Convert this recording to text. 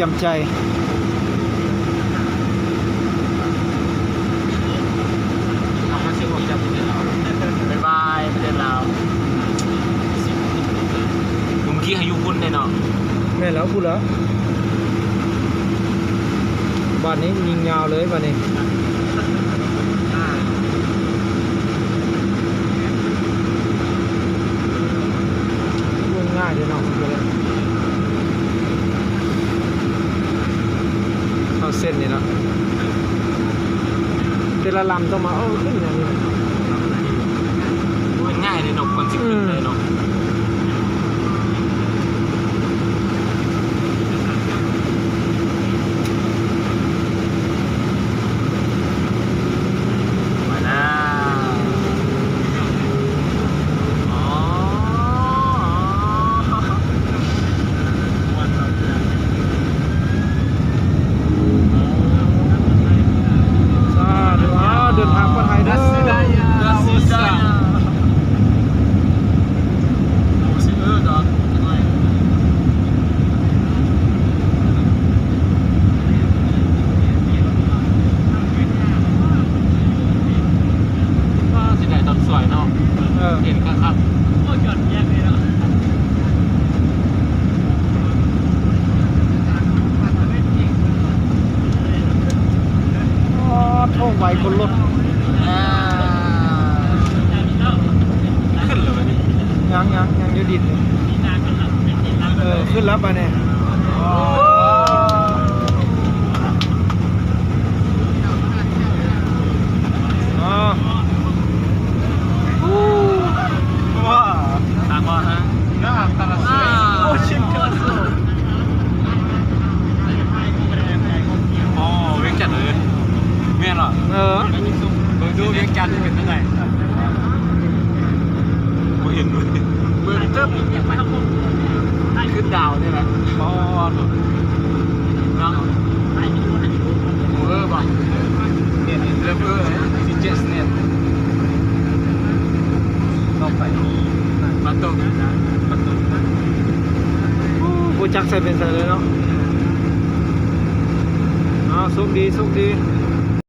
ກຽມໃຈ. ບາຍບາຍ ປະເທດລາວ. ບາງທີໃຫ້ຢູ່ພຸ້ນໄດ້ເນາະ. ແມ່ນແລ້ວ ພຸ້ນລະ. ບາດນີ້ຍິງຍາວເລີຍບາດນີ້. ເບິ່ງງ່າຍເດ້ເນາະ ເອົາເສັ້ນນີ້ເນາະ ແຕ່ລະລຳຕ້ອງມາ ເອີ ຂຶ້ນຢ່າງນີ້ ມັນງ່າຍເດ້ເນາະ ກ່ອນຊິຂຶ້ນໄດ້ເນາະ. ມາແລ້ວ ອໍ ສາທຸ ອ້າວ ເດີນທາງປອດໄພເດີ. До свидания. До свидания. ເອີ ດອກ ເສຍດາຍຕອນສວຍເນາະ. ເອີ ເຫັນຄັກໆ. ໂອ້ ຈອດແຍກເລີຍເນາະ. ອໍ ໂທ້ ໄວກວ່າລົດ. ອ່າ ຂຶ້ນແລ້ວບັດນີ້. ຍັງ ຍັງ ຍັງຢູ່ດິນ. ເອີ ຂຶ້ນແລ້ວບາດນີ້. ອໍ ອໍ ວ້າ ທາງບໍ່ຮະ. ໂອ້ ຊິນຄັນເຊັນ. ອໍ ວຽງຈັນເອີຍ ແມ່ນຫວາ? ເອີ ເບິ່ງດູວຽງຈັນເປັນຈັ່ງໃດ. ບໍ່ເຫັນເວີຍ ເບິ່ງເຕີບ ຄືດາວນີ້ແຫຼະ. ອໍ ເນາະ ເອີ ບໍ່ ເອີ ເອີ ຊິເຈັດເນັດ ຕໍ່ໄປ ປະຕູ ປະຕູ ໂອ້ ບໍ່ຈັກໃສ່ເປັນໃສເລີຍເນາະ. ອ້າວ ໂຊກດີ ໂຊກດີ.